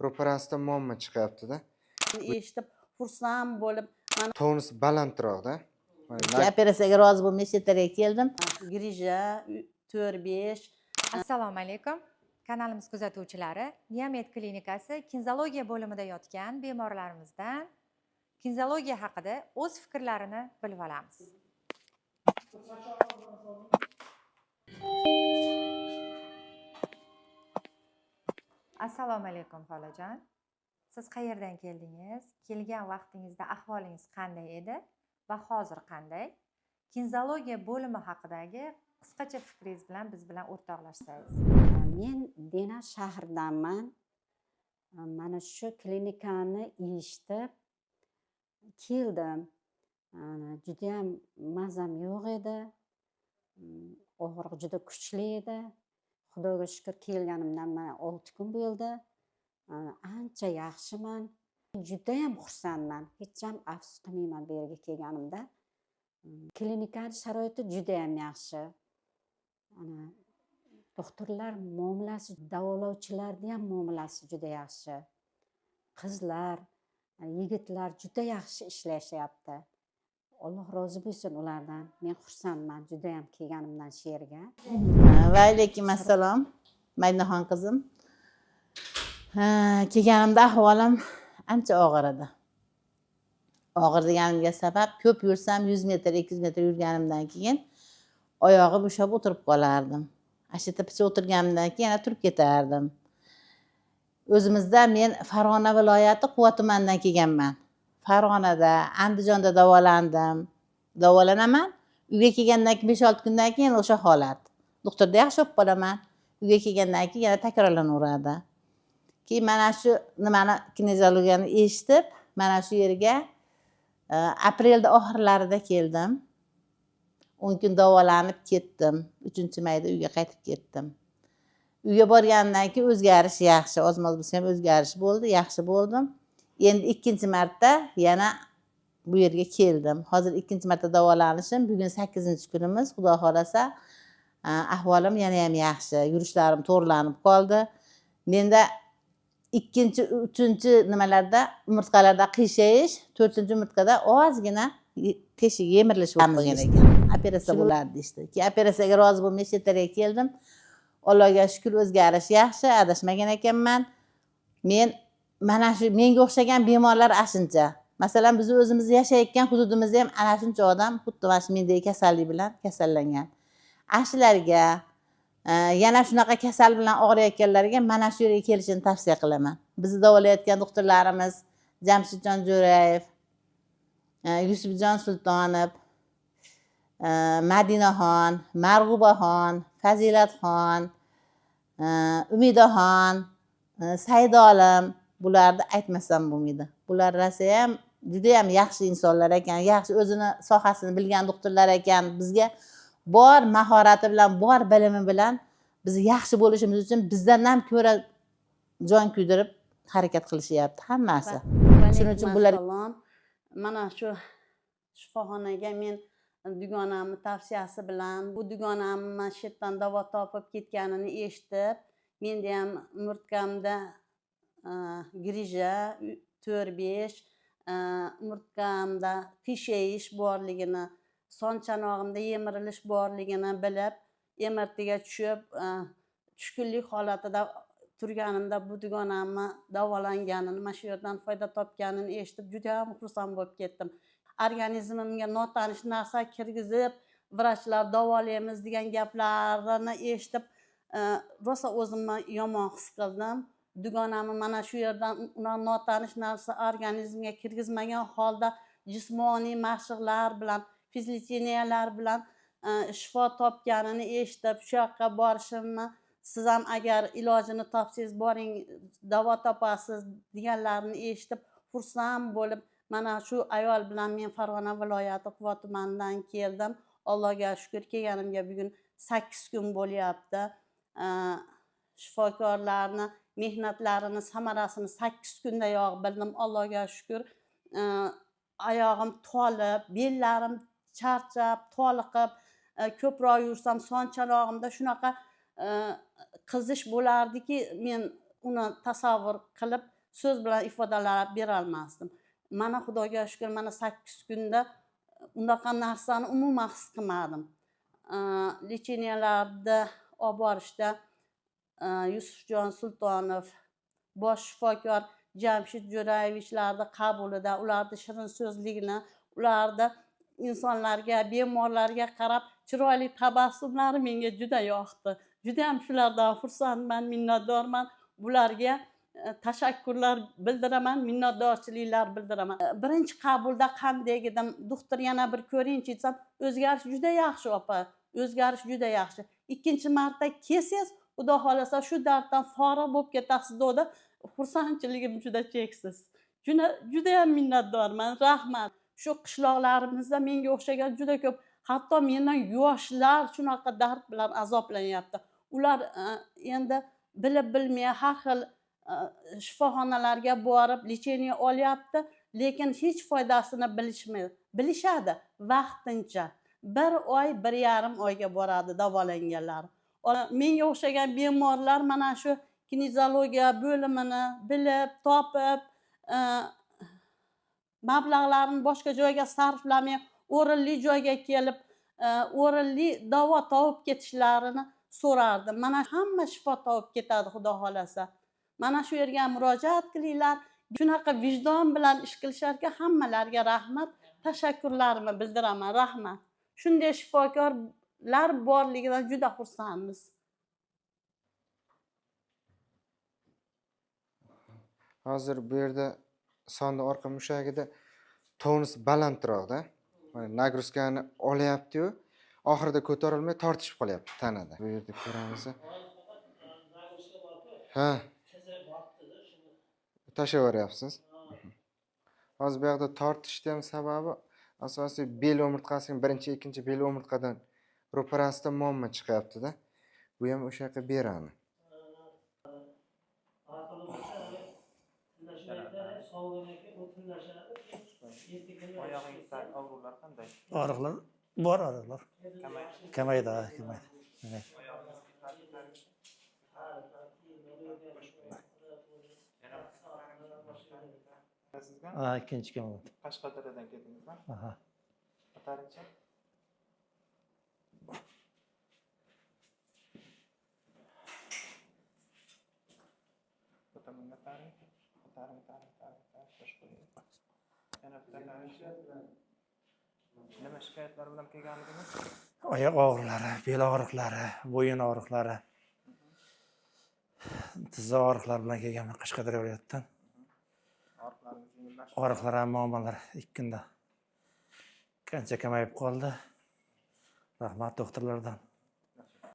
Ro'parasida muammo chiqyapti-da. Eshitib xursand bo'lib, Tonus balandroqda. Mana Operatsiyaga rozi bo'lmay chet keldim. Grija 4-5. Assalomu alaykum, kanalimiz kuzatuvchilari. Niamed klinikasi kinzologiya bo'limida yotgan bemorlarimizdan kinzologiya haqida o'z fikrlarini bilib olamiz. Assalomu alaykum, xolajon. Siz qayerdan keldingiz? Kelgan vaqtingizda ahvolingiz qanday edi va hozir qanday? Kinzologiya bo'limi haqidagi qisqacha fikringiz bilan biz bilan o'rtoqlashsangiz. Men Dena shahridanman. Mana shu klinikani eshitib keldim. Judayam mazam yo'q edi. Og'riq juda kuchli edi. Xudoga shukur, kelganimdan mana 6 kun bo'ldi. Ancha yaxshiman. Judayam xursandman. Hech ham afsus qilmayman bu yerga kelganimda. Klinikani sharoiti judayam yaxshi. Ana doktorlar muomalasi, davolovchilarning ham muomalasi juda yaxshi. Qizlar, yigitlar juda yaxshi ishlashyapti. Alloh rozi bo'lsin ulardan. Men xursandman judayam kelganimdan shu yerga. Va alaykum assalom, Madinaxon qizim. Kelganimda ahvolim ancha og'ir edi. Og'ir deganimga sabab, ko'p yursam 100 metr, 200 metr yurganimdan keyin oyog'im ushlab o'tirib qolardim. Ana shu yerda picha o'tirganimdan keyin yana turib ketardim. O'zimizda men Farg'ona viloyati Quva tumanidan kelganman. Farg'onada, Andijonda davolandim. Davolanaman. Uyga kelgandan keyin 5-6 kundan keyin o'sha holat. Doktorda yaxshi bo'lib qolaman. Uyga kelgandan keyin yana takrorlanaveradi. Keyin mana shu nimani, kineziologiyani eshitib, mana shu yerga aprelda oxirlarida keldim. 10 kun davolanib ketdim. 3-mayda uyga qaytib ketdim. Uyga borgandan keyin o'zgarish yaxshi, ozmoz bo'lsa ham o'zgarish bo'ldi, yaxshi bo'ldim. Endi 2-chi marta yana bu yerga keldim. Hozir 2-chi marta davolanishim, bugun 8-kunimiz, Xudo xolasa, ahvolim yana ham yaxshi, yurishlarim to'g'rilanib qoldi. Menda 2-chi, 3-chi nimalarda, umurtqalarda qiyshayish, 4-chi umurtqada ozgina teshik yemirilish bo'lib qolgan ekan. Operatsiya bo'lardi deyishdi. Keyin operatsiyaga rozi bo'lmay chet elga keldim. Allohga shukr, o'zgarish yaxshi, adashmagan ekanman. Men mana shu menga o'xshagan bemorlar ashuncha. Masalan, biz o'zimiz yashayotgan hududimizda ham ana shuncha odam xuddi mana shu mendagi kasallik bilan kasallangan. Ashularga, yana shunaqa kasal bilan og'riyotganlarga mana shu yerga kelishini tavsiya qilaman. Bizni davolayotgan doktorlarimiz Jamshidjon Jo'rayev, Yusufjon Sultonov, Madinaxon, Marg'ubaxon, Fazilatxon, Umidaxon, Saidolim, bularni aytmasam bo'lmaydi. Bular rosayam juda ham yaxshi insonlar ekan, yaxshi o'zini sohasini bilgan doktorlar ekan. Bizga bor mahorati bilan, bor bilimi bilan biz yaxshi bo'lishimiz uchun bizdan ham ko'ra jon kuydirib harakat qilishyapti hammasi. Shuning uchun bular Mana shu shifoxonaga men dugonamni tavsiyasi bilan, bu dugonamni mana shu yerdan davo topib ketganini eshitib, menda ham umurtqamda grija 4-5, umurtqamda qiyshayish borligini, son chanog'imda yemirilish borligini bilib, MRTga tushib, tushkunlik holatida turganimda bu dugonamni davolanganini, mana shu yerdan foyda topganini eshitib juda ham xursand bo'lib ketdim. Organizmimga notanish narsa kirgizib, vrachlar davolaymiz degan gaplarini eshitib, rosa o'zimni yomon his qildim. Dugonamni mana shu yerdan notanish narsa organizmga kirgizmagan holda jismoniy mashqlar bilan, fizlecheniyalar bilan shifo topganini eshitib, shu yoqqa borishimni, siz ham agar ilojini topsangiz boring, davo topasiz deganlarini eshitib xursand bo'lib, mana shu ayol bilan men Farg'ona viloyati Quva tumanidan keldim. Allohga shukur, kelganimga bugun 8 kun bo'lyapti. Shifokorlarni mehnatlarini samarasini 8 kundayoq bildim. Allohga shukur, oyog'im tolib, bellarim charchab, toliqib, ko'proq yursam son chanog'imda shunaqa qizish bo'lardiki, men Uni tasavvur qilib so'z bilan ifodalab berolmasdim. Mana Xudoga shukur, mana 8 kunda unaqa narsani umuman his qilmadim. Лечения larda olib borishda Yusufjon Sultonov, bosh shifokor Jamshid Jo'rayevichlarni qabulida ularni shirin so'zligini, ularni insonlarga, bemorlarga qarab chiroyli tabassumlari menga juda yoqdi. Judayam shulardan xursandman, minnatdorman. Bularga tashakkurlar bildiraman, minnatdorchiliklar bildiraman. Birinchi qabulda qanday edim, doktor yana bir ko'ringchi desam, o'zgarish juda yaxshi opa, o'zgarish juda yaxshi. Ikkinchi marta kelsangiz, Xudo xohlasa shu darddan forig' bo'lib ketasiz dedi. Xursandchiligim juda cheksiz. Judayam minnatdorman, rahmat. Shu qishloqlarimizda menga o'xshagan juda ko'p, hatto mendan yoshlar shunaqa dard bilan azoblanyapti. Ular endi bilib bilmay har xil shifoxonalarga borib лечение olyapti, lekin hech foydasini bilishmaydi. Bilishadi vaqtincha, 1 oy, 1,5 oyga boradi davolanganlar. Menga o'xshagan bemorlar mana shu kineziologiya bo'limini bilib, topib, mablag'larini boshqa joyga sarflamay, o'rinli joyga kelib, o'rinli davo topib ketishlarini so'rardim. Mana hamma shifo topib ketadi Xudo xohlasa. Mana shu yerga murojaat qilinglar. Shunaqa vijdon bilan ish qilisharkan, hammalariga rahmat, tashakkurlarimni bildiraman, rahmat. Shunday shifokorlar borligidan juda xursandmiz. Hozir bu yerda sonni orqa mushagida tonus balandroqda. Mana nagruzkani olyapti-yu, oxirida ko'tarilmay tortishib qolyapti tanada. Bu yerda ko'ramiz. Ha. Tashlab yuboryapsiz. Hozir bu yoqda tortishni ham sababi asosiy bel umurtqasining birinchi, ikkinchi bel umurtqadan ro'parasida muammo chiqyapti-da. Bu ham o'sha yoqqa beradi. Oyog'ingizdagi og'riqlar qanday? Og'riqlar bor, og'riqlar. Kamaydi, kamaydi. Sizga? Ha, ikkinchi kun bo'ldi. Qashqadaryodan keldingizmi? Aha. Ko'taringchi. Bu tomonga ko'taring. Ko'taring, ko'taring, ko'taring, ko'taring. Bosh qo'ying. Yana bitta ko'taringchi. Nima shikoyatlar bilan kelganligingiz? Oyoq og'riqlari, bel og'riqlari, bo'yin og'riqlari, tizza og'riqlari bilan kelganman Qashqadaryo viloyatidan. Og'riqlaringiz yengillashdi. Og'riqlar ham muammolar 2 kunda qancha kamayib qoldi. Rahmat doktorlardan.